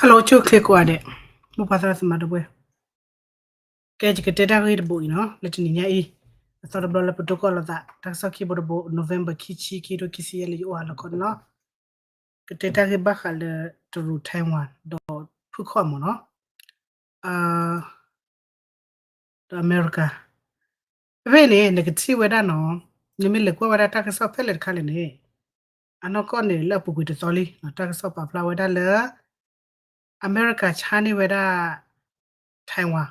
Hello ဆိၣ်ချ့ကိးဂၤဒဲး, မိၢ်ပၢ်သရၣ်သမါဒီပုၢ်ဝဲၢ်, ကဲယကတဲတၢ်ဂ့ၢ်တဘိအံၤနီၤ လၢတနံၤညါအံၤ, အသီတဘျီလၢပတိၢ်ကီၢ်လိာ်သး တၢ်ကစီၣ်ခံဘိတဘိ November ခံဆံ ခံကထိခံဆံယဲၢ်လၢယအိၣ်ဟးလီၤခီန့ၣ်လီၤ. ကတဲတၢ်ဂ့ၢ်ဘၣ်ဃးလၢတရူး Taiwan ဒီးဖုၣ်ခီၣ်မ့ၢ်နီၤ ဒီးအမဲရကၤ, ဖဲဖဲန့ၣ် နကထံၣ်ဝဲဒၣ်နီၤ, နမ့ၢ်လဲၤကွၢ်ဝဲဒၣ်တၢ်ကစီၣ်ဖဲလဲၣ်တခါလဲၣ်န့ၣ်, အနီၢ်ကီၢ်န့ၣ်လၢအပူၤကွံာ်တသီလံ တၢ်ကစီၣ်ပာ်ဖျါဝဲဒၣ်လၢ အမဲရကၤဆါန့ၢ်ဝဲဒၣ် Taiwan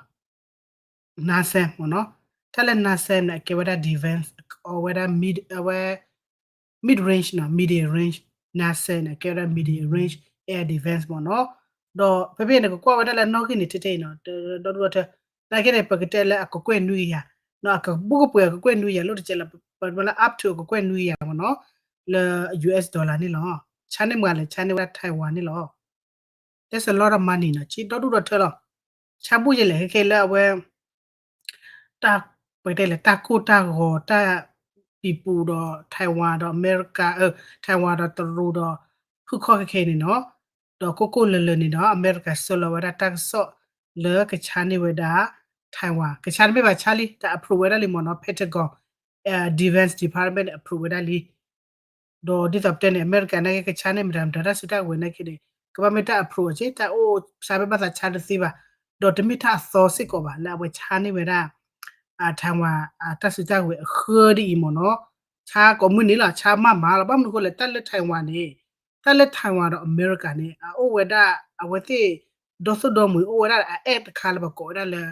NASAM မ့ၢ်နီၤ, တၢ်လၢ NASAM န့ၣ် အကဲဝဲဒၣ် defense အဝဲဒၣ် mid အဝဲ mid range နီၤ medium range, NASAM န့ၣ် အကဲဝဲဒၣ် medium range air defense မ့ၢ်နီၤ, ဒီးဖဲဖဲန့ၣ် နကကွၢ်ဝဲဒၣ်လၢနီၣ်ဂံၢ်န့ၣ် ထဲထဲအံၤနီၤ ဒီဒူၣ်ဒီထၢ နာ်က့န့ၣ် ပကတဲလၢအကကွဲၢ်နွံကယၤ, အကဘူးကပှဲၤအကကွဲၢ်နွံကယၤ လီၤတကဲးလၢ ပမ့ၢ်လၢ up to အကကွဲၢ်နွံကယၤမ့ၢ်နီၤ, လၢ US dollar န့ၣ်လီၤ. ဆါန့ၢ်မးလဲၣ် ဆါန့ၢ်ဝဲဒၣ် Taiwan န့ၣ်လီၤ. That's a lot of money နီၤ က့ဒီဒူၣ်ဒီထၢလီၤ. ဆါဘူၣ်ယဲလဲၣ် ခဲခဲလၢအဝဲ တၢ်ပတဲလဲၣ် တၢ်ကိၢ်တၢ်ဂီၤ တၢ်ပံၤပူၤဒီး Taiwan ဒီးအမဲရကၤ Taiwan ဒီးတရူးဒီး ဖုၣ်ခီၣ်ခဲခဲအံၤန့ၣ်နီၤ, ဒီးကိၢ်ကိၢ်လၢၤလၢၤန့ၣ်ဒီး အမဲရကၤဆှၢလီၤဝဲဒၣ်တၢ်ကစီၣ်လၢကဆါန့ၢ်ဝဲဒၣ် Taiwan, ကဆါတမ့ၢ်ဘၣ်ဆါလံ တၢ် approve ဝဲဒၣ်လံမ့ၢ်နီၤ, Pentagon, Defense Department approve ဝဲဒၣ်လံ. ဒီးဒ်သိးပတဲန့ၣ် အမဲရကၤနာ်က့ကဆါန့ၢ်မတၤမတၤတၢ်စုတၢ်ကဝဲၤနာ်က့န့ၣ် ကဘၣ်မ့ၢ်တၢ် approve အီၤက့ တၢ်အိၣ်ဆါဖဲဘၣ်သးဆါတသ့ဘၣ်, ဒီးတမ့ၢ်တၢ်အသီစ့ၢ်ကီးဘၣ် လၢအဝဲဆါန့ၢ်ဝဲဒၣ် Taiwan တၢ်စုတၢ်ကဝဲၤအဃၢဒ်အံၤမ့ၢ်နီၤ, ဆါကိးမုၢ်နံၤလီၤ ဆါမးမးလီၤ. ဘၣ်မနုၤအဃိလဲၣ် တၢ်လၢ Taiwan န့ၣ် တၢ်လၢ Taiwan ဒီးအမဲရကၤန့ၣ် အအိၣ်ဝဲဒၣ် အဝဲသ့ၣ် ဒီသိၣ်ဒီမှံၤ အိၣ်ဝဲဒၣ်အ act တခါလၢပကိးဝဲဒၣ်လၢ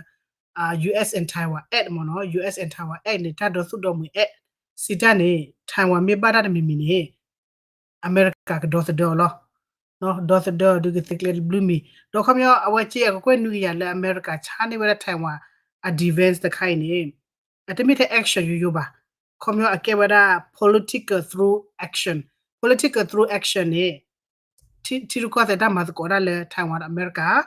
US and Taiwan Act မ့ၢ်နီၤ, US and Taiwan Act န့ၣ် တၢ်ဒီသိၣ်ဒီမှံၤ Act စံးတၢ်န့ၣ် Taiwan မ့ၢ်ဘၣ်တၢ်တမံၤမံၤန့ၣ် အမဲရကၤကဒီသဒၢအီၤလီၤ. ဒီသဒၢအီၤဒုးကသ့ကျဲတဘျုးမံၤ, ဒီးခီပညီ အဝဲက့အကကွဲၢ်နွံကယၤလၢအမဲရကၤဆါန့ၢ်ဝဲဒၣ် Taiwan အ defense တခါအံၤန့ၣ် အတမ့ၢ်ထဲ action ယိယိဘၣ်. ခီပညီအကဲဝဲဒၣ် political through action, political through action န့ၣ် ထံရူၢ်ကီၢ်သဲးတၢ်မၤသကိးဒၣ်လၢ Taiwan ဒီးအမဲရကၤ,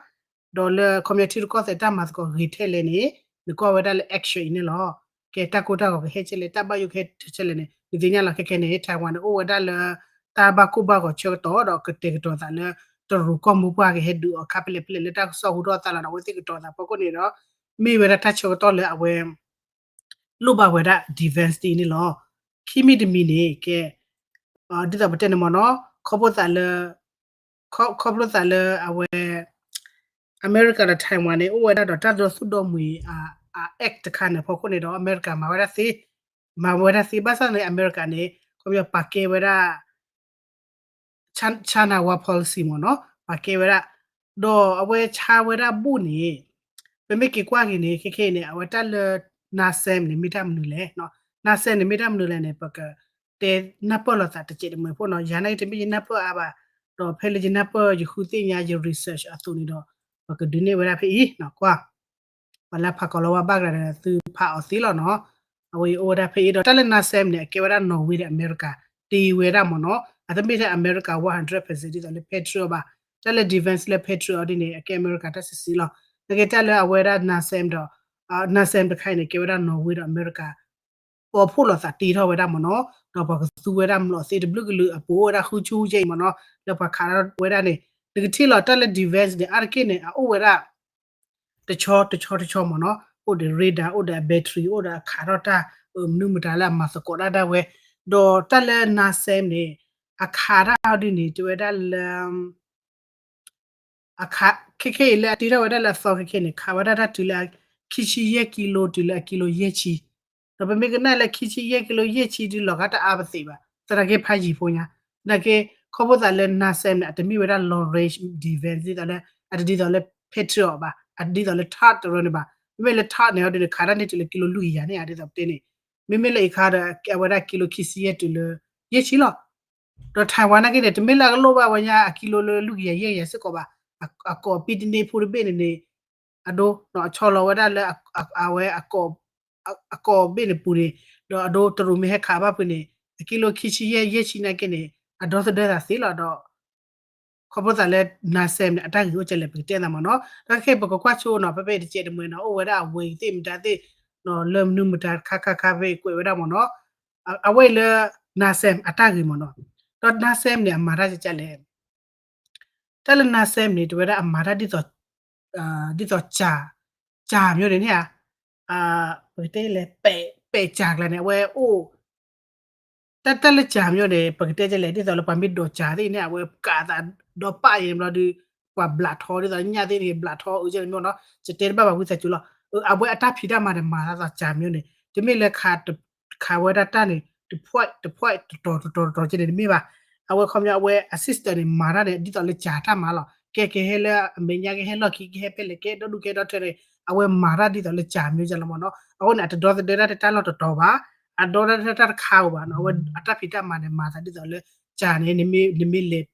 ဒီးလၢခီပညီထံရူၢ်ကီၢ်သဲးတၢ်မၤသကိးဂ့ၤထဲလဲၣ်န့ၣ် နကွၢ်ဝဲဒၣ်လၢ action အံၤန့ၣ်လီၤ. ကဲတၢ်ကိၢ်တၢ်ဂီၤကဟဲကဲလဲၣ် တၢ်ဘၣ်ယိၣ်ကဟဲထဲလဲၣ်န့ၣ် နသ့ၣ်ညါလီၤခဲခဲန့ၣ် Taiwan န့ၣ် အိၣ်ဝဲဒၣ်လၢ တၢ်ဘၣ်ကိၢ်ဘၣ်ဂီၤဆၢကတီၢ်ဒီးကတဲာ်ကတီၤသးလၢ တရူးကီၢ်မိၢ်ပှၢ်ကဟဲဒုးအီၤခါဖဲလဲၣ်ဖဲလဲၣ် လၢတၢ်ကစီၣ်ဟူထီၣ်အသးလီၤဒီး အဝဲသ့ၣ်ကတီၤသးဖီခိၣ်န့ၣ်ဒီး မ့ၢ်ဝဲဒၣ်တၢ်ဆၢကတီၢ်လၢအဝဲ လိၣ်ဘၣ်ဝဲဒၣ် defense ဒ်အံၤန့ၣ်လီၤ. ခံမံၤတမံၤန့ၣ် ကဲ ဒ်သိးပတဲန့ၣ်မ့ၢ်နီၤ ခီဖျိသးလၢ ခီဖျိသးလၢအဝဲ အမဲရကၤဒီး Taiwan န့ၣ် အိၣ်ဝဲဒၣ်ဒီးတၢ်ဒီသူၣ်ဒီမှံၤ act တခါန့ၣ်အဖီခိၣ်န့ၣ်ဒီး အမဲရကၤမၤဝဲဒၣ်သ့, မၤဝဲဒၣ်သ့ ဘၣ်ဆၣ်န့ၣ် အမဲရကၤန့ၣ် ခီပညီပာ်ကဲဝဲဒၣ် China One Policy မ့ၢ်နီၤ ပာ်ကဲဝဲဒၣ်, ဒီးအဝဲဆါဝဲဒၣ်ဘူၣ်န့ၣ် ပမ့ၢ်က့ၤကွၢ်က့ၤန့ၣ် ခဲခဲအံၤန့ၣ် အဝဲတၢ်လၢ NASAM န့ၣ် မ့ၢ်တၢ်မနုၤလဲၣ်, NASAM န့ၣ် မ့ၢ်တၢ်မနုၤလဲၣ်န့ၣ် ပကတဲနၢ်ပၢၢ်လိာ်သးတစဲးတမှဲၤဖိနီၤ, ယၤနာ်က့တမ့ၢ်ယနၢ်ပၢၢ်အါဘၣ်, ဒီးဖဲလၢယနၢ်ပၢၢ်ယဃုသ့ၣ်ညါယ research အသိးန့ၣ်ဒီး ပကဒုးနဲၣ်ဝဲဒၣ်ဖဲအံၤ ကွၢ် ပှၤလၢဖးကီၤလီၤဝါဘၣ်ကရၤဒီးသုဖးအီၤသ့လီၤနီၤ, အဝဲအံၤအိၣ်ဝဲဒၣ်ဖဲအံၤ ဒီးတၢ်လၢ NASAM န့ၣ် အကဲဝဲဒၣ် Norway ဒီးအမဲရကၤ တ့ဝဲဒၣ်မ့ၢ်နီၤ, အတမ့ၢ်ထဲအမဲရကၤ one hundred percent ဒ်သိးလၢ Patriot ဘၣ်, တၢ်လၢ defense လၢ Patriot ဒ်န့ၣ် အကဲအမဲရကၤတၢ်စံးစံးလီၤ, နကဲတၢ်လၢအဝဲဒၣ် NASAM ဒီး NASAM တခါအံၤန့ၣ် ကဲဝဲဒၣ် Norway ဒီးအမဲရကၤ ပီၣ်ဖှိၣ်လိာ်သးတ့ထီၣ်ဝဲဒၣ်မ့ၢ်နီၤ, ဒီးပှၤကသူဝဲဒၣ်မျိာ်သ့တဘျုးကလုာ်အပူၤ အိၣ်ဝဲဒၣ်ဃုဆူယဲအံၤမ့ၢ်နီၤ, လၢပှၤခးထီၣ်ဝဲဒၣ်န့ၣ် နကထံၣ်လီၤတၢ်လၢ defense န့ၣ် အါတက့ၢ်န့ၣ် အအိၣ်ဝဲဒၣ် တဆီတဆီတဆီမ့ၢ်နီၤ, အိၣ်ဒီး radar အိၣ်ဒီးအ battery အိၣ်ဒီးအခးထီၣ်တၢ် မနုၤမတၤလၢအမၤသကိးတၢ်ဒၣ်ဝဲ, ဒီးတၢ်လၢ NASAMS န့ၣ် အခးတၢ်ဟီဒုန့ၣ် တဲဝဲဒၣ်လၢ အခး ခဲခဲအံၤလၢအတ့ထီၣ်ဝဲဒၣ်လၢအသီခဲခဲန့ၣ် ခးဝဲဒၣ်တၢ်တုၤလၢ ခံဆံယဲၢ်ကံလိ တုၤလၢအကံလိယဲၢ်ဆံ, ဒီးပမ့ၢ်ကနၣ်လၢခံဆံယဲၢ်ကံလိယဲၢ်ဆံဒုးလီၤဂာ်တအါပသ့ဘၣ်, သနာ်က့ဖးယံၤဖိညါ, သနာ်က့ ခီဖျိသးလၢ NASAMS န့ၣ် အတမ့ၢ်ဝဲဒၣ် long range defense ဒ်သိးလၢ အတဒ်သိးလၢ Patriot ဘၣ်, အတဒ်သိးလၢ THAAD တရၢန့ၣ်ဘၣ်, မ့မ့ၢ်လၢ THAAD န့ၣ်ဟီဒုန့ၣ် ခးတၢ်န့ၢ်တုၤလၢကံလိလွံၢ်ကယၤန့ၣ် ဒ်သိးပတဲန့ၣ်, မ့မ့ၢ်လၢအံၤခါဒီး အဝဲဒၣ်ကံလိခံဆံယဲၢ်တုၤလၢ ယဲၢ်ဆံလီၤ. ဒီး Taiwan နာ်က့န့ၣ် တမ့ၢ်လၢအကလိၣ်ဘၣ်ဝဲညါအကံလိလၢလွံၢ်ကယၤယဲၢ်ကယၤစ့ၢ်ကီးဘၣ်, အကိးပံတန့ၢ်ဖိတဘ့ၣ်န့ၣ်န့ၣ် အဒိ အဆီလီၤဝဲဒၣ်လၢ အဝဲ အကိးဘ့ၣ်န့ၣ်ပူၤန့ၣ်, ဒီးအဒိတရူးမ့ၢ်ဟဲခးဘၣ်ဖုးန့ၣ် အကံလိခံဆံယဲၢ်ယဲၢ်ဆံနာ်က့န့ၣ် အဒီသဒၢသးသ့လီၤဒီး ခီဖျိသးလၢ NASAMS န့ၣ် အတၢ်ဂ့ၢ်အိၣ်ကလဲၣ် ပကတဲသးမ့ၢ်နီၤ, ဒီးခဲပကကွၢ်ဆိနီၤ ဖဲဖဲတစဲးတမှဲၤနီၤ အိၣ်ဝဲဒၣ်အဝဲသ့ၣ်မတၤသ့ၣ် လၢမနုၤမတၤတခါခါခါဖဲကွဲးဝဲဒၣ်မ့ၢ်နီၤ, အဝဲအံၤလၢ NASAMS အတၢ်ဂ့ၢ်မ့ၢ်နီၤ, ဒီး NASAMS န့ၣ် အမၤတၢ်ကကလဲၣ် တၢ်လၢ NASAMS န့ၣ် တဝဲဒၣ်အမၤတၢ်ဒ်သိး ဒ်သိး ကၠၤ ကၠၤမ့ၢ်န့ၣ်န့ၣ်ဧါ, ပကတဲလဲၣ် ပဲာ်ကၠၤကျါန့ၣ် အဝဲအိၣ် တၢ်တၢ်လၢကၠၤမ့ၢ်န့ၣ် ပကတဲလဲၣ် ဒ်သိးလၢပှၤမ့ၢ်ဒိးကၠၤသ့ၣ်န့ၣ် အဝဲကးသးဒီးပာ်အံၤန့ၣ်ဘျီဒီး ပှၤဘျးထီဒ်သိးညၣ်သ့ၣ်န့ၣ် ဘျးထီအုးကဲန့ၣ်မ့ၢ်နီၤ ကတဲတဘၣ်ဘၣ်ဝံသးစူၤလီၤ, အဝဲအတၢ်ဖံးတၢ်မၤန့ၣ် မၤသးသိးကၠၤမ့ၢ်န့ၣ် တမ့ၢ်လၢ ခးဝဲဒၣ်တၢ်န့ၣ် တဖှဲးတဖှဲး တတီၤတတီၤတတီၤကဲန့ၣ်တမ့ၢ်ဘၣ်, အဝဲခီပညီအဝဲအ system န့ၣ် မၤတၢ်န့ၣ် ဒ်သိးလၢကၠၤတၢ်မၤလီၤ, ကဲကဟဲလၢအမဲာ်ညါ ကဟဲလီၢ်ခံ ကဟဲဖဲလဲၣ် ကဲဒီဒူၣ်ကဲဒီထၢန့ၣ် အဝဲမၤတၢ်ဒ်သိးလၢကၠၤမ့ၢ်ကဲလီၤမ့ၢ်နီၤ, အဃိန့ၣ် အတဒီသဒၢတၢ်တၢ်လီၢ်တတီၤဘၣ်, အဒီတၢ်တၢ်တခါဧိၤဘၣ်နီၤ, အဝဲအတၢ်ဖံးတၢ်မၤန့ၣ် မၤသးဒ်သိးလၢကၠၤန့ၣ် နမ့ၢ်လဲၤ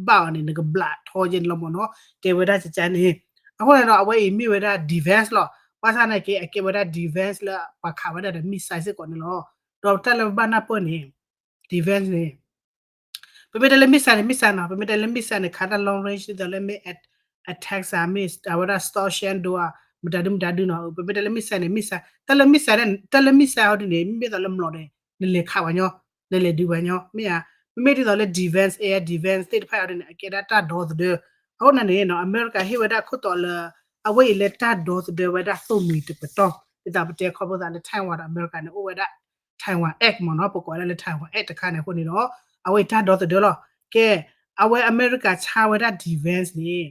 ဘၣ်အီၤန့ၣ် နကဘျးထီကဲန့ၣ်လီၤမ့ၢ်နီၤ, တဲဝဲဒၣ်ကကန့ၣ်, အဃိန့ၣ်ဒီး အဝဲအံၤမ့ၢ်ဝဲဒၣ် defense လီၤ, ဘၣ်ဆၣ်နာ်က့ အကဲဝဲဒၣ် defense လၢပှၤခးဝဲဒၣ်ဒီး missile စ့ၢ်ကီးန့ၣ်လီၤ, ဒီးတၢ်လၢပဘၣ်နၢ်ပၢၢ်န့ၣ် defense န့ၣ် ပမ့ၢ်တဲလၢ missile န့ၣ် missile နီၤ, ပမ့ၢ်တဲလၢ missile န့ၣ် ခးတၢ် long range ဒ်သိးလၢမ့ၢ် attack စ့ၢ် မ့ၢ် အဝဲဒၣ် Storm Shadow ဧါ, မတၤဒုမတၤဒုနီၤ, ပမ့ၢ်တဲလၢ missile န့ၣ် missile တၢ်လၢ missile တၢ်လၢ missile ဟီဒ်န့ၣ် မ့မ့ၢ်သိးလၢမျိာ်န့ၣ် နလဲၤခးပှၤညီ, နလဲၤဒုးပှၤညီ မ့ၢ်ဧါ, မ့မ့ၢ်ဒ်သိးလၢ defense, air defense သ့ၣ်တဖၣ်အံၤဒ်န့ၣ် အကဲဒၣ်တၢ်ဒီသဒၢ, အဃိန့ၣ်န့ၣ် အမဲရကၤဟ့ၣ်ဝဲဒၣ်ခိၣ်တီလၢ အဝဲအံၤလၢတၢ်ဒီသဒၢဝဲဒၣ်သိၣ်မှံၤတပတီၢ်, ဒ်သိးပတဲခီဖျိသးလၢ Taiwan ဒီးအမဲရကၤန့ၣ် အိၣ်ဝဲဒၣ် Taiwan Act မ့ၢ်နီၤ, ပကိးဝဲဒၣ်လၢ Taiwan Act တခါန့ၣ်အဃိန့ၣ်ဒီး အဝဲအံၤတၢ်ဒီသဒၢလီၤ, ကဲ, အဝဲအမဲရကၤဆါဝဲဒၣ် defense န့ၣ်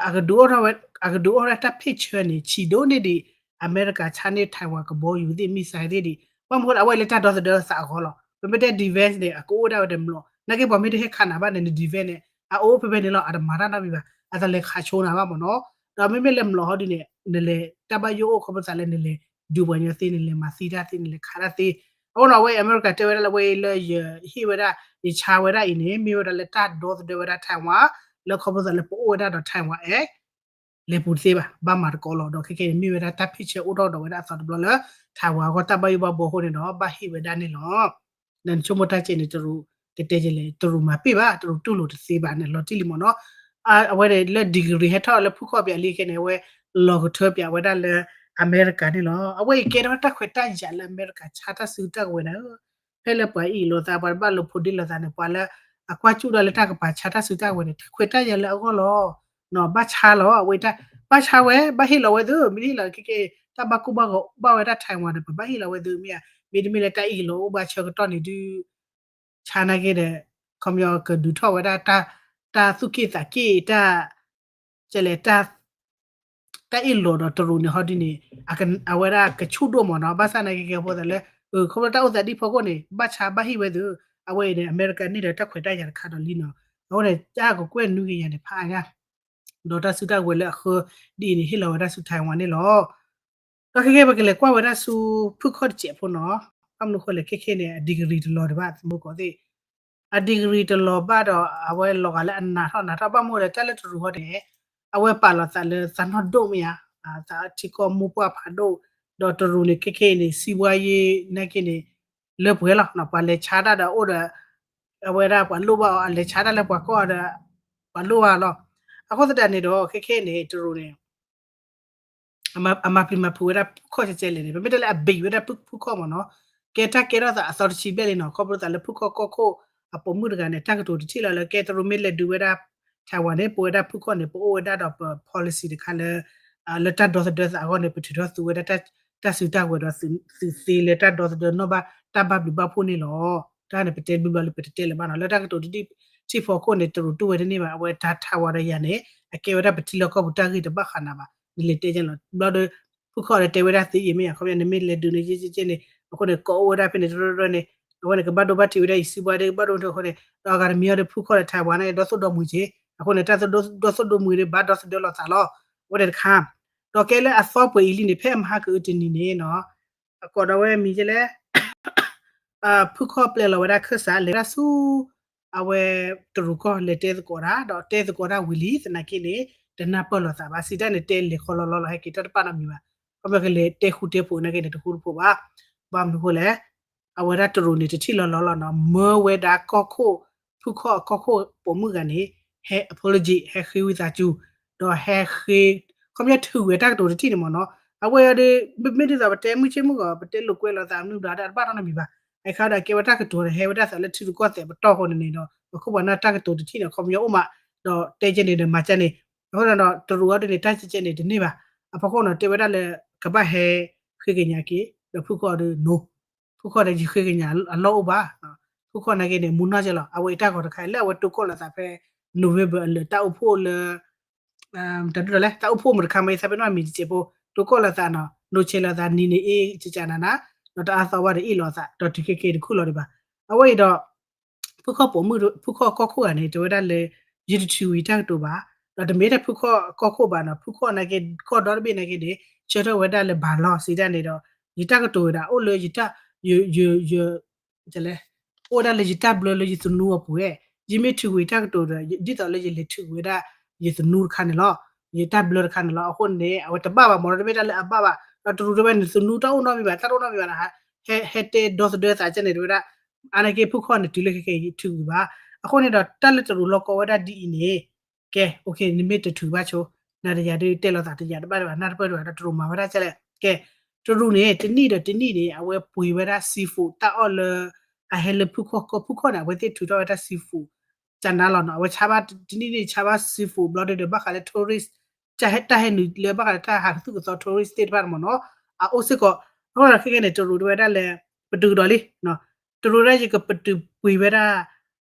အကဒုးအိၣ်ထီၣ်ဝဲဒၣ်တၢ် picture န့ၣ် ဆံးဒိၣ်န့ၢ်ဒံး အမဲရကၤဆါန့ၢ် Taiwan ကဘီယူၤသ့ၣ် missile သ့ၣ်ဒံး, ဘၣ်မနုၤအဃိလၢအဝဲအံၤလၢတၢ်ဒီသဒၢသးအဂီၢ်လီၤ, ပမ့ၢ်တဲ defense န့ၣ် အကအိၣ်ဝဲဒၣ်ဝဲဒီးမျိာ်, နာ်က့ပှၤမ့ၢ်တဟဲခးနၤဘၣ်န့ၣ် န defense န့ၣ် အအိၣ်ဖဲဖဲန့ၣ်လီၤ, အတမၤတၢ်နီတမံၤဘၣ်, အတလဲၤခးဆိနၤဘၣ်မ့ၢ်နီၤ, ဒီးမ့မ့ၢ်လၢမျိာ်ဟီဒ်န့ၣ် နလဲၤတၢ်ဘၣ်ယိၣ်အိၣ်ခီဖျိသးလၢနလဲၤ ဒုးပှၤညီသ့ နလဲၤမၤသံတၢ်သ့ နလဲၤခးတၢ်သ့, အဃိန့ၣ် အဝဲအမဲရကၤတဲဝဲဒၣ်လၢအဝဲအံၤလၢယဟ့ၣ်ဝဲဒၣ် ယဆါဝဲဒၣ်အံၤန့ၣ် မ့ၢ်ဝဲဒၣ်လၢတၢ်ဒီသဒၢဝဲဒၣ် Taiwan လၢခီဖျိသးလၢပအိၣ်ဝဲဒၣ်ဒီး Taiwan Act လဲၤပူၤတသ့ဘၣ်, ဘၣ်မၤသကိးလီၤ, ဒီးခဲကဲန့ၣ် မ့ၢ်ဝဲဒၣ်တၢ် picture အိၣ်ထီၣ်ဒီးဝဲဒၣ်အသီတဘျီလၢ Taiwan အဂီၢ်တၢ်ဘၣ်ယိၣ်ဘၣ်ဘှီအဃိန့ၣ်ဒီး ဘၣ်ဟ့ၣ်ဝဲဒၣ်န့ၣ်လီၤ. နဆိကမိၣ်တၢ်ကဲန့ၣ် တရူး ကတဲယလဲၣ် တရူးမၤပ့ၢ်ဘၣ်, တရူးတူၢ်လိာ်တသ့ဘၣ်န့ၣ် လီၤတံၢ်လံမ့ၢ်နီၤ. အဝဲန့ၣ်လၢ degree ဟဲထီၣ်လၢဖုခီၣ်ပၠးလံခဲန့ၣ် အဝဲလီၤကထၢပၠးဝဲဒၣ်လၢအမဲရကၤန့ၣ်လီၤ. အဝဲအံၤကဲထီၣ်တၢ်ခွဲးတၢ်ယာ်လၢအမဲရကၤဆါတၢ်စုတၢ်ကဝဲၤန့ၣ် ဖဲလၢပှၤအ့ၣ်လိာ်သး ပှၤတဘၣ်လိာ်ဖိးဒ့လိာ်သးန့ၣ် ပှၤလၢအကွၢ်စူၣ်ဒီးလၢတၢ်ကပၤဆါတၢ်စုတၢ်ကဝဲၤန့ၣ် တၢ်ခွဲးတၢ်ယာ်လၢအဂီၢ်လီၤ. ဘၣ်ဆါလီၤ အဝဲတၢ် ဘၣ်ဆါဝဲ ဘၣ်ဟ့ၣ်လီၤဝဲသု မ့ၢ်တဟ့ၣ်လီၤခဲကဲ တၢ်ဘၣ်ကိၢ်ဘၣ်ဂီၤအိၣ်ဘၣ်ဝဲဒၣ် Taiwan ဒီး ပဘၣ်ဟ့ၣ်လီၤဝဲသုမ့ၢ်ဧါ. မ့တမ့ၢ်လၢတၢ်အ့ၣ်လိာ်အိၣ်ဘၣ်ဆၢကတီၢ်န့ၣ်ဒုး ဆါနာ်က့ဒီး ခီပညီကဒုးထီၣ်ဝဲဒၣ် တၢ်သူၣ်က့ၣ်သးက့ၣ် တၢ် ကလဲၣ် တၢ်အ့ၣ်လိာ်ဒီးတရူးန့ၣ်ဟီဒ်န့ၣ် အဝဲဒၣ်ကဆူၣ်ဒိၣ်မ့ၢ်နီၤ. ဘၣ်ဆၣ်နာ်က့ကဲဖိသးလၢ ခီဖျိတၢ်အိၣ်သးဒ်ဖီခိၣ်န့ၣ် ဘၣ်ဆါဘၣ်ဟ့ၣ်ဝဲသု အဝဲအံၤန့ၣ် အမဲရကၤန့ၢ်ဒီးတၢ်ခွဲးတၢ်ယာ်တခါဒီးလံနီၤ. အဃိန့ၣ် တၢ်ကကွဲၢ်နွံကယၤန့ၣ် ဖးအါညါ ဒီးတၢ်စုတၢ်ကဝဲၤလၢအဃၢဒ်အံၤန့ၣ် ဟ့ၣ်လီၤဝဲဒၣ်ဆူ Taiwan န့ၣ်လီၤ. ဒီးခဲကဲ ပကလဲၤကွၢ်ဝဲဒၣ်ဆူဖုၣ်ခီၣ်တစဲးဖိနီၤ. ဘၣ်မနုၤဃိလဲၣ် ခဲခဲန့ၣ် အ degree တလီၤဒံးဘၣ် သမူကီးသ့ၣ် အ degree တလီၤဘၣ်ဒီး အဝဲလီၤဂာ်လၢအနးထီၣ်နးထီၣ် ဘၣ်မနုၤလဲၣ် တၢ်လၢတရူးဟီန့ၣ် အဝဲပာ်လီၤသးလၢသးနီၢ်ဒိၣ်မ့ၢ်ဧါ, သးထံကီၢ်မိၢ်ပှၢ်ဖးဒိၣ်, ဒီးတရူးန့ၣ် ခဲခဲအံၤန့ၣ် စံးဘှါယ့နာ်က့န့ၣ် လၢပှဲၤလီၤ. ပှၤလဲၤဆါတၢ်ဒီးအိၣ်ဒီး အဝဲဒၣ်ပှၤလိၣ်ဘၣ်အီၤ အလဲၤဆါတၢ်လၢပှၤကီၢ်ဒီး ပှၤလိၣ်ဘၣ်အီၤလီၤ. အဃိသတးန့ၣ်ဒီး ခဲခဲန့ၣ် တရူးန့ၣ် အမၤပျံၤမၤဖုးဝဲဒၣ်ဖုၣ်ခီၣ်ကဲကဲလဲၣ်န့ၣ် ပမ့ၢ်တဲလၢအဘံးဝဲဒၣ်ဖုၣ်ခီၣ်မ့ၢ်နီၤ, ကဲတၢ်ကဲထီၣ်သးအသီတဆံဘျဲၣ်လံနီၤ. ခီဖျိသးလၢဖုၣ်ခီၣ်ကီၢ်ခိၣ် အပိာ်မုၣ်တဂၤန့ၣ် တၢ်ကတိၤတထံၣ်လီၤလၢ ကဲတရူးမ့ၢ်လဲၤဒုးဝဲဒၣ် Taiwan န့ၣ် ပဝဲဒၣ်ဖုၣ်ခီၣ်န့ၣ် ပအိၣ်ဝဲဒၣ်ဒီးပ policy တခါလၢ လၢတၢ်ဒီသဒၢသးအဂီၢ်န့ၣ် ပထုးထီၣ်သူဝဲဒၣ်တၢ် တၢ်စုတၢ်ဝဲၤဒီးသုးသ့လၢတၢ်ဒီသဒၢနီၣ်ဘၣ်တၢ်ဘၣ်ဘျုးဘၣ်ဖှိၣ်န့ၣ်လီၤ. တၢ်န့ၣ် ပတဲဘျုးဘျီလၢပတတဲလၢၤဘၣ်နီၤ. လၢတၢ်ကတိၤတထံၣ်ဖီခိၣ်န့ၣ် တရူးတူၢ်ဝဲတန့ၢ်ဘၣ်. အဝဲတၢ်ထးဝါဒီးယၤန့ၣ် အကဲဝဲဒၣ်ပထံလီၢ်ကီၢ်ပူၤတၢ်ဂ့ၢ်တဘၣ်ဃးနၤဘၣ်. နလဲၤတဲကဲလီၤ ဘျီဒီး ဖုခီၣ်ဒီးတဲဝဲဒၣ်သ့အံၤမ့ၢ်ယၤ ခီပညီ နမ့ၢ်လဲၤဒုးန့ၣ် ကဲကဲကဲန့ၣ် အဃိန့ၣ် ကိးအိၣ်ဝဲဒၣ်ဖဲန့ၣ် တရၢတရၢန့ၣ် အဝဲန့ၣ်ကဘၣ်ဒိဘၣ်ထံးဝဲဒၣ်အံၤစုဘၣ်ဒ့ကဘၣ်ဒိထီအဃိန့ၣ် ဒီးအဂၤတမံၤအီၤဒီး ဖုခီၣ်ဒီးထးဝါန့ၣ် ဒီသိၣ်ဒီမှံၤက့ၤ အဃိန့ၣ် တၢ်ဒီသိၣ်ဒီမှံၤဒီး ဘၣ်ဒီသဒၢလိာ်သးလီၤ. အဝဲန့ၣ်တခါ ဒီးကဲလၢအသီပှဲၤအံၤလံန့ၣ် ဖဲအမဟါကအုတနံၤန့ၣ်နီၤ အကိးဒီးဝဲမံၤကဲလဲၣ် ဖုခီၣ်ပျဲလီၤဝဲဒၣ်ခၢၣ်စး လဲၤဝဲဒၣ်ဆူ အဝဲတရူးကီၢ် လဲၤတဲသကိးတၢ် ဒီးတဲသကိးတၢ်ဝံၤလံ သနာ်က့န့ၣ် တနၢ်ပၢၢ်လိာ်သးဘၣ် စံးတၢ်န့ၣ် တဲလဲၤခီလီၤလီၤလီၤ ဟဲက့ၤတၢ်တပာ်နီတမံၤဘၣ်. ခီဖျိကလဲၤတဲဃူတဲဖိးနာ်က့န့ၣ် တဃူတဖိးဘၣ်. ဘၣ်မနုၤဃိလဲၣ် အဝဲဒၣ်တရူးန့ၣ် တထံၣ်လီၤလီၤလီၤနီၤ မၢဝဲဒၣ်ကီၢ်ခိၣ် ဖုခီၣ်အကီၢ်ခိၣ်ပိာ်မုၣ်ဂၤန့ၣ် ဟဲ apology ဟဲဃ့ဝံသးစူၤ ဒီးဟဲဃ့ ခီပညီထုးဝဲတၢ်ကတိၤတထံၣ်န့ၣ်မ့ၢ်နီၤ အဝဲအံၤဒီး မ့ၢ်ဒ်သိးပတဲမုၢ်ဆ့ၣ်မုၢ်ဂီၤ ပတဲလိာ်ကွဲလိာ်သးမနုၤဒီး တၢ်တဘၣ်နီတမံၤဘၣ်. အခါဒီးကဲဝဲတၢ်ကတိၤဒီး ဟဲဝဲဒၣ်သးလၢထံရူၢ်ကီၢ်သဲးပတီၢ်အဃိန့ၣ်န့ၣ်ဒီး ပခိၣ်ပှၤန့ၣ်တၢ်ကတိၤတထံၣ်န့ၣ် ခီပညီအိၣ်မး ဒီးတဲကဲန့ၣ်ဒီး မၤကဲန့ၣ် အဃိဒီး တရူးအံၤဒ်န့ၣ် တၢ်ကဲကဲန့ၣ်တန့ၢ်ဘၣ်. အဖီခိၣ်နီၤ တဲဝဲဒၣ်လၢ ကဘၣ်ဟဲဃ့ကညးက့ၤ ဒီးဖုခီၣ်ဒီး no ဖုခီၣ်ဒီး ယဃ့ကညးအလီၢ်အိၣ်ဘၣ်. ဖုခီၣ်နာ်က့န့ၣ် မူနီၢ်ကဲလီၤ အဝဲအံၤတၢ်ဂီၤတခါ လၢအဝဲတိၢ်ကီၢ်လိာ်သးဖဲ November အလၢာ် တၢ်အိၣ်ဖှိၣ်လၢ တၢ်ဒ်လဲၣ် တၢ်အိၣ်ဖှိၣ်မုၢ်တခါမ့ၢ်သးပ့ၤနီၣ်မံၤတစဲးဖိ တိၢ်ကီၢ်လိာ်သးနီၤ ဒိဆဲးလိာ်သးနံၤန့ၣ်အ့ၣ်ကကနၤနၤ ဒီးတအါသီဘၣ်ဒီးအ့ၣ်လိာ်သး ဒီးတုၤခဲက့ၤတခူၣ်လီၤဒံးဘၣ်. အဝဲအံၤဒီး ဖုခီၣ်ပိာ်မုၣ် ဖုခီၣ်ကီၢ်ခိၣ်ဂၤန့ၣ် တဲဝဲဒၣ်လၢ ယတထုးဝံၤတၢ်ကတိၤဘၣ်, ဒီးတမ့ၢ်တၢ်ဖုခီၣ်ကီၢ်ခိၣ်ဘၣ်နီၤ ဖုခီၣ်နာ်က့ ကီၢ်ဒီတဘ့ၣ်နာ်က့န့ၣ် ဆၢထၢၣ်ဝဲဒၣ်လၢဘၣ်လီၤစံးဒၣ်န့ၣ်ဒီး ယတၢ်ကတိၤဝဲဒၣ် အိၣ်လၢယတၢ် ယ ယ ယ အိၣ်ဝဲဒၣ်လၢယတၢ်ဘျၢလၢယသနူအပူၤဝဲ, ယမ့ၢ်ထုးဝံၤတၢ်ကတိၤဒီး ဒ်သိးလၢယလဲၤထုးဝဲဒၣ် ယသနူတခါန့ၣ်လီၤ, ယတၢ်ဘျၢတခါန့ၣ်လီၤ. အဃိန့ၣ် အဝဲတဘၣ်ဘၣ်မ့ၢ်နီၤ တမ့ၢ်တၢ်လၢအဘၣ်ဘၣ်, ဒီးတရူးတဲဝဲန့ၣ် သနူတၢ်အိၣ်နီတမံၤဘၣ် တၢ်တအိၣ်နီတမံၤဘၣ်န့ၣ် ဟဲတဲဒီသဒၢသးကဲန့ၣ် တဲဝဲဒၣ် အါနာ်က့ဖုခီၣ်န့ၣ် တုၤလၢခဲကဲအံၤထုးဝံၤဘၣ်. အဃိန့ၣ်ဒီး တၢ်လၢတရူးလီၤကီဝဲဒၣ်ဒ်အံၤန့ၣ် ကဲ နမ့ၢ်တထုးဘၣ်ဆိ, နၤဒီးယၤဒုးတဲလိာ်သးတယၤတဘၣ်တဘၣ် နၢ်တပၢၢ်တဘၣ်ဒီး တရူးမၤဝဲဒၣ်ကဲလဲၣ်. ကဲ တရူးန့ၣ် တနံၣ်ဒီးတနံၣ်န့ၣ် အဝဲပှ့ၤဝဲဒၣ် seafood တၢ်အီၣ်လၢ အဟဲလၢဖုခီၣ်ကီၢ် ဖုခီၣ်န့ၣ် အဝဲသ့ၣ်ထုးထီၣ်ဝဲတၢ် seafood ကနါလီၤနီၤ. အဝဲဆါဘၣ်တနံၣ်န့ၣ် ဆါဘၣ် seafood ဘျီဒီး ဘၣ်ဃးလၢ tourist တၢ်ဟဲနုာ်လၢဘၣ်ဃးလၢတၢ်ဟးကသုၣ်ကသီ tourist သ့ၣ်တဖၣ်န့ၣ်မ့ၢ်နီၤ အအိၣ်စ့ၢ်ကီး. အဃိဒီးခဲကဲန့ၣ် တရူးတဲဝဲဒၣ်လၢ ပတုာ်ကဒီးလံ တရူးဒၣ်ယကပတုာ်ပှ့ၤဝဲဒၣ်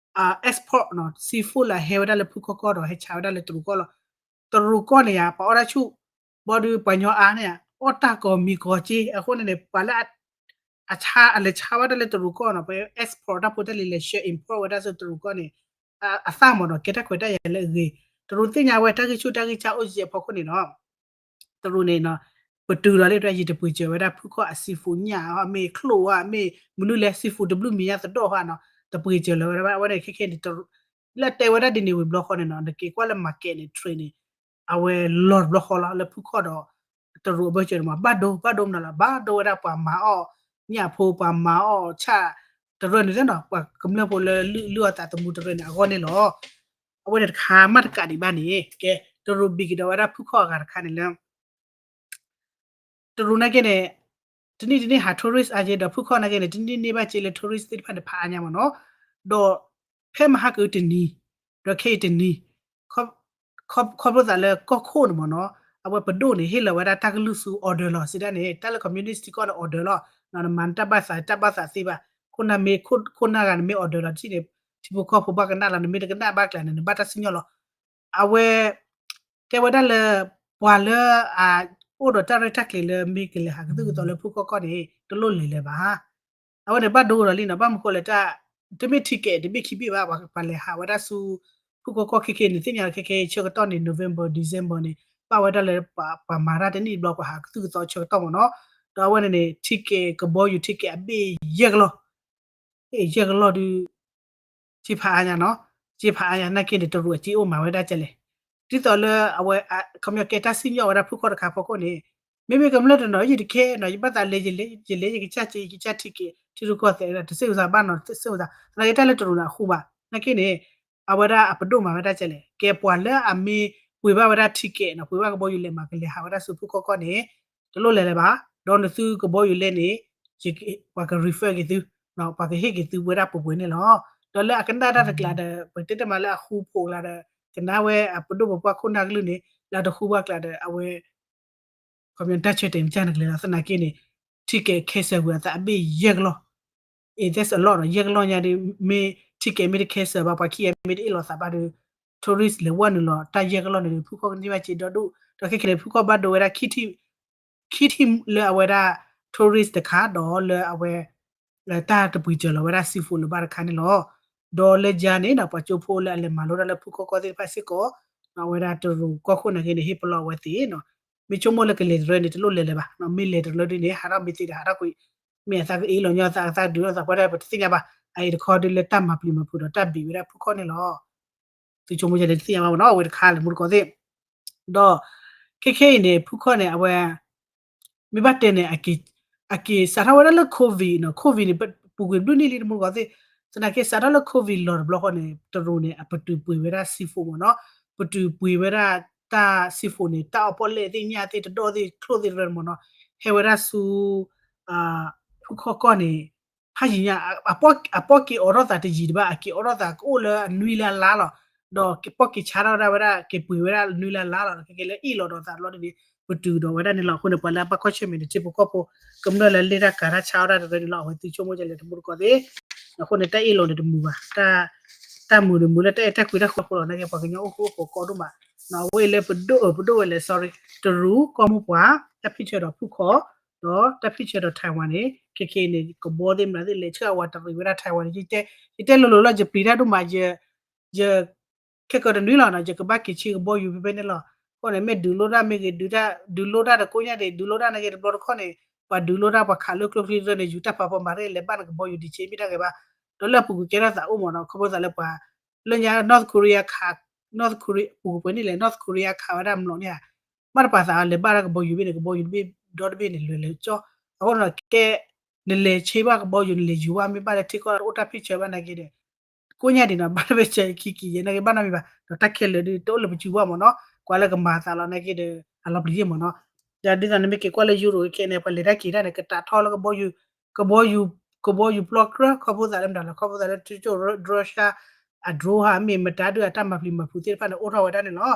export နီၤ seafood လၢဟဲဝဲဒၣ်လၢဖုခီၣ်ကီၢ်ဒီး ဟဲဆါဝဲဒၣ်လၢတရူးကီၢ်လီၤ. တရူးကီၢ်န့ၣ်ယါ ပှၤအီၣ်တၢ်ဆူၣ် ဘီဒီးပှၤညီအါန့ၣ် အီၣ်တၢ်ကိးမံၤကိးက့ အဃိန့ၣ်န့ၣ် ပှၤလၢ အဆါအလဲၤဆါဝဲဒၣ်လၢတရူးကီၢ်နီၤ ပ export တၢ်ဖိတၢ်လံၤလဲၤဆှၢ import ဝဲဒၣ်ဆူတရူးကီၢ်န့ၣ် အသၣ်မ့ၢ်နီၤ ကဲတၢ်ခွဲးတၢ်ယာ်လၢအဂ့ၤ တရူးသ့ၣ်ညါဝဲတၢ်ဂံၢ်ဆူၣ်တၢ်ဂံၢ်ဆါအိၣ်ယဲၢ်အဖီခိၣ်န့ၣ်နီၤ တရူးန့ၣ်နီၤ ပတုာ်ဒီးလံ ယတပှ့ၤစၢၤဝဲဒၣ်ဖုခီၣ်အ seafood ညၣ်ဟီ မ့ၢ်ချိၣ်ဟီ မ့ၢ်မနုၤလဲၣ် seafood တဘျုးမံၤညါသဒိၣ်ဟီနီၤ တပှ့ၤစၢၤလၢၤဝဲဒၣ်ဘၣ်. အဝဲန့ၣ်ခဲခဲန့ၣ် လၢတဲဝဲဒၣ်ဒ်န့ၣ်ဝံၤဘျီဃီန့ၣ်နီၤ နက့ၤကွၢ်လၢ market န့ၣ် trade န့ၣ် အဝဲလီၤတဘျီဃီလီၤ လၢဖုခီၣ်ဒီး တရူးအဘၢၣ်စၢၤန့ၣ်မး ဘၣ်ဒိ ဘၣ်ဒိမနုၤလီၤ ဘၣ်ဒိဝဲဒၣ်ပှၤမၤအီၣ် ညၣ်ဖိ ပှၤမၤအီၣ်ဆၣ် တရၢန့ၣ်သ့ၣ်နီၤ ပှၤကမျၢၢ်ဖိလၢလုၢ်အီၣ်သးသမူတရၢန့ၣ် အဂီၢ်န့ၣ်လီၤ. အဝဲန့ၣ်တခါမ့ၢ်တကးဒံးဘၣ်န့ၣ် ကဲ တရူးဘံၣ်ကဒီးဝဲဒၣ်ဖုခီၣ်အဂၤတခါန့ၣ်လၢ တရူးနာ်က့န့ၣ် တနံၣ်တနံၣ်ဟး tourist အါက့ ဒီးဖုခီၣ်နာ်က့န့ၣ် တနံၣ်န့ၢ်ဘၣ်က့လၢ tourist သ့ၣ်တဖၣ်န့ၣ် ဖးအါညါမ့ၢ်နီၤ. ဒီးဖဲမဟါကအုတနံၤ ဒီးခဲအံၤတနံၤ ခီဖျိသးလၢကီၢ်ခိၣ်န့ၣ်မ့ၢ်နီၤ အဝဲပဒိၣ်န့ၣ် ဟ့ၣ်လီၤဝဲဒၣ်တၢ်ကလုၢ်ဆူ order လီၤ စံးဒၣ်န့ၣ် တၢ်လၢ communist ထံကီၢ်န့ၣ် order လီၤ နမၤနတၢ်ဘၣ်သး တၢ်ဘၣ်သးသ့ဘၣ် ခိၣ်နၢ်မ့ၢ် ခိၣ်နၢ်ဂၤန့ၣ်မ့ၢ် order လီၤ ထံၣ်န့ၣ် ထံဖိကီၢ်ဖိဘၣ်ကနၣ်လီၤ နမ့ၢ်တကနၣ်ဘၣ်ကျဲန့ၣ် နဘၣ်တၢ်စံၣ်ညီၣ်လီၤ. အဝဲ တဲဝဲဒၣ်လၢ ပှၤလၢအအိၣ်ဒီးတၢ်ရဲၣ်တၢ်ကျဲၤလၢ မ့ၢ်ကလဲၤဟးကသုၣ်ကသီလၢဖုခီၣ်ကီၢ်န့ၣ် တလိၣ်လဲၤလၢၤဘၣ်. အဝဲန့ၣ်ဘၣ်ဒိဒီးလံနီၤ ဘၣ်မနုၤဃိလဲၣ် တၢ် တမ့ၢ် ticket တဘ့ၣ်ခံဘ့ၣ်ဘၣ် ပှၤလဲၤဟးဝဲဒၣ်ဆူ ဖုခီၣ်ကီၢ်ခဲခဲန့ၣ် သ့ၣ်ညါလီၤ ခဲခဲဆၢကတီၢ်န့ၣ် November December န့ၣ် ဘၣ်ဝဲဒၣ်လၢ ပှၤမၤတၢ်တနံၣ်တဘျီ ပှၤဟးကသုၣ်ကသီဆၢကတီၢ်မ့ၢ်နီၤ. ဒီးအဝဲန့ၣ်န့ၣ် ticket ကဘီယူၤ ticket အဘ့ၣ်ယဲၢ်ကလီၢ် ယဲၢ်ကလီၢ်ဒုး စ့ဖးအါညါနီၤ စ့ဖးအါညါနာ်က့န့ၣ် တရူးအစ့အိၣ်မၤဝဲဒၣ်ကဲလဲၣ်. ဒ်သိးလၢအဝဲ ခီပညီကဲတၢ်စံၣ်ညီၣ်ဝဲဒၣ်ဖုခီၣ်တခါဖီခိၣ်န့ၣ် မ့မ့ၢ်ကမျၢၢ်တနီၤ ယတခဲနီၤ ယဘၣ်သးလဲၤ ယလဲၤ ယလဲၤ ယကစၢ်စ့ ယကစၢ် ticket ထံရူၢ်ကီၢ်သဲး တစ့ၢ်ကီးသးဘၣ်နီၤ တစ့ၢ်ကီးသး သနာ်က့တၢ်လၢတရူးန့ၣ်အဃိဘၣ် နာ်က့န့ၣ် အဝဲဒၣ်အပဒိၣ်မၤဝဲဒၣ်ကဲလဲၣ် ကဲပှၤလၢအမ့ၢ်ပှ့ၤဘၣ်ဝဲဒၣ် ticket နီၤ ပှ့ၤဘၣ်ကဘီယူၤလဲးမး ကလဲၤဟးဝဲဒၣ်ဆူဖုခီၣ်ကီၢ်န့ၣ် တလိၣ်လဲၤလၢၤဘၣ်. ဒီးနသုကဘီယူၤလဲးန့ၣ် ပှၤက refund က့ၤသု ပှၤကဟ့ၣ်က့ၤသုဝဲဒၣ်ပှဲၤပှဲၤန့ၣ်လီၤ. ဒီးလၢအကနၣ်တၢ်တကျးဒီး ပတဲတမံၤလၢအဃူဖိးကျါဒီး ကနၣ်ဝဲအပဒိၣ်ပပှၢ်ခိၣ်နၢ်ကလုၢ်န့ၣ် လၢအတဃူဘၣ်ကျါဒီး အဝဲ ခီပညီတၢ်ဆၢတဲာ်မ့ၢ်ကနကလဲၤလီၤ သနာ်က့န့ၣ် ticket cancel ဝံၤအသးအဘ့ၣ်ယဲၢ်ကလီၢ် အဲ that's a lot ဒီး ယဲၢ်ကလီၢ်ညါဒီး မ့ၢ် ticket မ့ၢ်တ cancel ဘၣ် ပှၤခံဂၤမ့ၢ်တအ့ၣ်လိာ်သးဘၣ်ဒီး tourist လဲၤဝဲနုာ်လီၤတၢ်ယဲၢ်ကလီၢ်န့ၣ်ဒီး ဖုခီၣ်ကန့ၢ်ဘၣ်စ့ဒီဒူၣ် ဒီးခဲခဲန့ၣ် ဖုခီၣ်ဘၣ်ဒိဝဲဒၣ် ခံထံၣ်လၢအဝဲဒၣ် tourist တခါ ဒီးလၢအဝဲ တၢ်တပှ့ၤစၢၤလီၤဝဲဒၣ် seafood လၢၤဘၣ်တခါန့ၣ်လီၤ. ဒီးလၢယါန့ၣ်ဒီး ပှၤကၠိဖိလၢအလဲၤမၤလိတၢ်လၢဖုခီၣ်ကီၢ်သ့ၣ်တဖၣ်စ့ၢ်ကီး အဝဲဒၣ်တရူးကီၢ်ခိၣ်နာ်က့န့ၣ် ဟ့ၣ်ပလီၢ်အဝဲသ့ၣ်နီၤ မ့ၢ်ဆိကမိၣ်လၢကလဲၤတရၢန့ၣ် တလိၣ်လဲၤလၢၤဘၣ်, မ့ၢ်လဲၤတရၢဒ်န့ၣ် ဟးထီၣ်မ့ၢ်သ့ဒီးဟးထီၣ်ကွံာ်, မ့ၢ်အသးကအ့ၣ်လိာ်ညီသး အသးဒုးလိာ်သးပှဲၤဒၣ် ပတသ့ၣ်ညါဘၣ်, အအံၤတခီဒ်လၢတၢ်မၤပျံၤမၤဖုးဒီးတၢ်ဘံးဝဲဒၣ်ဖုခီၣ်န့ၣ်လီၤ. သုဆိကမိၣ်ယလဲၤတသ့ၣ်ညါဘၣ်မ့ၢ်နီၤ အဝဲတခါလၢမူတကိးသ့ၣ် ဒီး ခဲခဲအံၤန့ၣ် ဖုခီၣ်န့ၣ် အဝဲ မ့ၢ်ဘၣ်တဲန့ၣ် အက့ၤစးထီၣ်ဝဲဒၣ်လၢ covid နီၤ covid န့ၣ် ပူၤကွံာ်ဘျုးနံၣ်လံတမူတကိးသ့ၣ်, သနာ်က့စးထီၣ်လၢ covid လီၤတဘျီဃီန့ၣ် တရူးန့ၣ် အပတုာ်ပှ့ၤဝဲဒၣ် seafood မ့ၢ်နီၤ, ပတုာ်ပှ့ၤဝဲဒၣ်တၢ် seafood န့ၣ် တၢ်အီၣ်ပီၣ်လဲၣ်သ့ၣ်ညၣ်သ့ၣ်တဒီၣ်သ့ၣ်ချိၣ်သ့ၣ်တရၢန့ၣ်မ့ၢ်နီၤ, ဟဲဝဲဒၣ်ဆူ ဖုခီၣ်ကီၢ်န့ၣ် ဖးယံၤညါ အပီၣ်က့ၤအိးထီၣ်သးတယံၤတဘၣ် အက့ၤအိးထီၣ်သးကအိၣ်လၢအနွံလၢအလါလီၤ, ဒီးကပီၣ်က့ၤဆါထီၣ်ဝဲဒၣ်ဝဲဒၣ် က့ၤပှ့ၤဝဲဒၣ်နွံလၢအလါလီၤ, ခဲကဲလၢအ့ၣ်လိာ်ဒီးသးတဘျီဒ်န့ၣ် ပတုာ်ဒီးဝဲဒၣ်န့ၣ်လီၤ. အဃိန့ၣ် ပှၤလၢအဘၣ်ကွၢ်ဆၢၣ်မဲာ်န့ၣ် ထံဖိကီၢ်ဖိ ကမျၢၢ်လၢလ့ၣ်တၢ်ကၤတၢ်ဆါအီၣ်တၢ်တရၢန့ၣ်လီၤ အဝဲသုဆိကမိၣ်ဒ်လဲၣ်တမူတကိးသ့ၣ်, အဃိန့ၣ် တၢ်အ့ၣ်လိာ်န့ၣ်တမုာ်ဘၣ်, တၢ် တၢ်မုာ်န့ၣ်မုာ်လၢတၢ်အဲၣ်တၢ်ကွံတၢ်ဃူတၢ်ဖိးလီၤ, နာ်က့ပှၤကညီအိၣ်ဃူအိၣ်ဖိးကီဒိၣ်မး, အဝဲအံၤလၢပဒိၣ် ပဒိၣ်ဝဲလဲၣ် sorry တရူးကီၢ်မိၢ်ပှၢ် တၢ်ဖံၣ်ဆၢဒီးဖုခီၣ် ဒီးတၢ်ဖံၣ်ဆၢဒီး Taiwan န့ၣ် ခဲခဲအံၤန့ၣ် ကဘီသ့ၣ်မနုၤသ့ၣ်လဲၤဆှၢအဝၤတရံးဝဲဒၣ် Taiwan န့ၣ် ယတဲလိၤလိၤလီၤ ယပျံၤတၢ်ဒိၣ်မး ယ ခဲကီးတနွံလီၤနီၤ ယကဘၣ်က့ၤဆ့ကဘီယူၤ ဖဲဖဲန့ၣ်လီၤ. အဃိန့ၣ် မ့ၢ်ဒုးလိၣ်တၢ်မ့ၢ်ဂ့ၤ ဒုးတၢ် ဒုးလိၣ်တၢ်တကိးညါဒံး ဒုးလိၣ်တၢ်နာ်က့တဘျီတခီၣ်န့ၣ် ပှၤဒုးလိၣ်တၢ်ပှၤခးလၢကျိချံတရၢန့ၣ် ယူၤတၢ်ဖးဖီမၤရဲၣ်လဲၤဘၣ်နကဘီယူၤဒံးဆ့မ့ၢ်တၢ်ဂ့ၤဘၣ်. ဒီးလၢအပူၤကွံာ်ကဲထီၣ်သးအိၣ်မ့ၢ်နီၤ ခီဖျိသးလၢပှၤ လၢညါ North Korea ခး North Korea ပူၤကွံာ်ပှဲၤန့ၣ်လဲၣ် North Korea ခးဝဲဒၣ်မျိာ်န့ၣ်ဧါ ဘၣ်တပာ်သးလဲၤဘၣ်တၢ်ကဘီယူၤဘ့ၣ်န့ၣ် ကဘီယူၤတဘ့ၣ်ဒီတဘ့ၣ်န့ၣ် လဲၤလဲၤကၠီ အဃိဒီးကဲ နလဲၤဆ့ဘၣ်ကဘီယူၤ နလဲၤယူၤဘၣ်မ့ၢ်ဘၣ်လၢထံကီၢ်အိၣ်တၢ်ဖံၣ်ဆၢဘၣ်နာ်က့ဒီး ကိးညါဒံးနီၤ ဘၣ်တပၢၢ်ဆၢခံက့ၤယဲ နာ်က့ဘၣ်နီတမံၤဘၣ် ဒီးတၢ်ခဲလၢာ်ဒ်တအိၣ်လၢပစုပူၤဘၣ်မ့ၢ်နီၤ ကွၢ်လၢကမၤသးလီၤနာ်က့ဒီး အလီၤပျံၤယဲၢ်မ့ၢ်နီၤ ဒီးဒ်သိးန့ၣ်မ့ၢ်က့ၤကွၢ်လၢ Europe ခဲန့ၣ် ပှၤလဲၤတၢ်က့ၤတၢ်န့ၣ် ကတးထီၣ်လၢကဘီယူၤ ကဘီယူၤ ကဘီယူၤပျီကြၢး ခီဖျိသးလၢမတၤလဲၣ် ခီဖျိသးလၢထံကၠိၣ် Russia အ drone ဟါ မ့ၢ်မတၤဒုးအတၢ်မၤပျံၤမၤဖုးသ့ၣ်တဖၣ်န့ၣ် အိၣ်ထီၣ်ဝဲဒၣ်န့ၣ်လီၤ.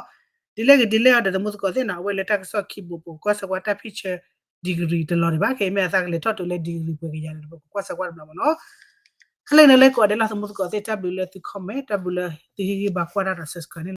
ဒ်လဲၣ်ဂ့ၤဒ်လဲၣ်အီၤဒီးသမူသကိးသ့ၣ်နီၤ အဝဲလၢတၢ်ကစီၣ်ခံဘိးပိာ် ကွၢ်စၢၤကွၢ်တၢ်ဖံၣ်ဆၢ degree တလီၤဒံးဘၣ် ခဲအံၤမ့ၢ်အသးကလဲၤထီၣ်တုၤလၢ degree ပှဲၤကယၤန့ၣ် ပကကွၢ်စၢၤကွၢ်တဘျီမ့ၢ်နီၤ ဟဲလၢန့ၣ်လၢကိးဂၤဒဲးလီၤ သမူသကိးသ့ၣ် တၢ်ဘျုးလၢသု comment တၢ်ဘျုးလၢသုဟ့ၣ်ဂံၢ်ဘါကွၢ်တၢ်ဒီး subscribe န့ၣ်